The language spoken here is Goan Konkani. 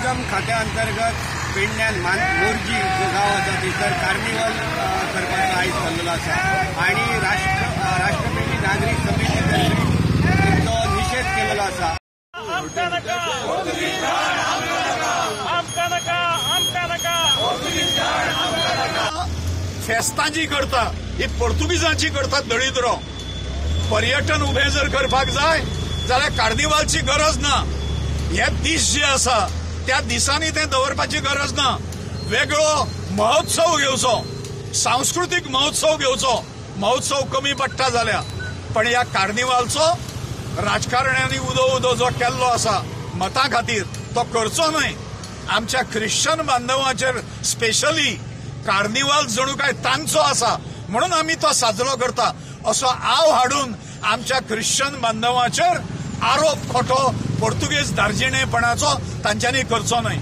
टुरिझम खात्या अंतर्गत पेडण्यान मोरजी जो गांव आसा थंयसर कार्निवल करपाचो आयज थारलेलो आसा आनी राष्ट्रप्रेमी नागरीक समिती तर्फे तेंचो निशेध केलेलो आसा. आमकां नाका, आमकां नाका, आमकां नाका. फेस्तां जी करता ही पोर्तुगीजांची करता दळिद्रो. पर्यटन उबें जर करपाक जाय जाल्यार कार्निवालची गरज ना. हे दीस जे आसा त्या दिसांनी ते दवरपाची गरज ना. वेगळो महोत्सव घेवचो, सांस्कृतीक महोत्सव घेवचो. महोत्सव कमी पडटा जाल्यार, पण ह्या कार्निवालचो राजकारण्यांनी उदो उदो जो केल्लो आसा मतां खातीर तो करचो न्हय. आमच्या ख्रिश्चन बांधवांचेर स्पेशली कार्निवाल जणू काय तांचो आसा म्हणून आमी तो साजरो करता असो आव हाडून आमच्या ख्रिश्चन बांधवांचेर आरोप खोटो पोर्तुगेज धार्जिणेपणाचो तांच्यांनी करचो न्हय.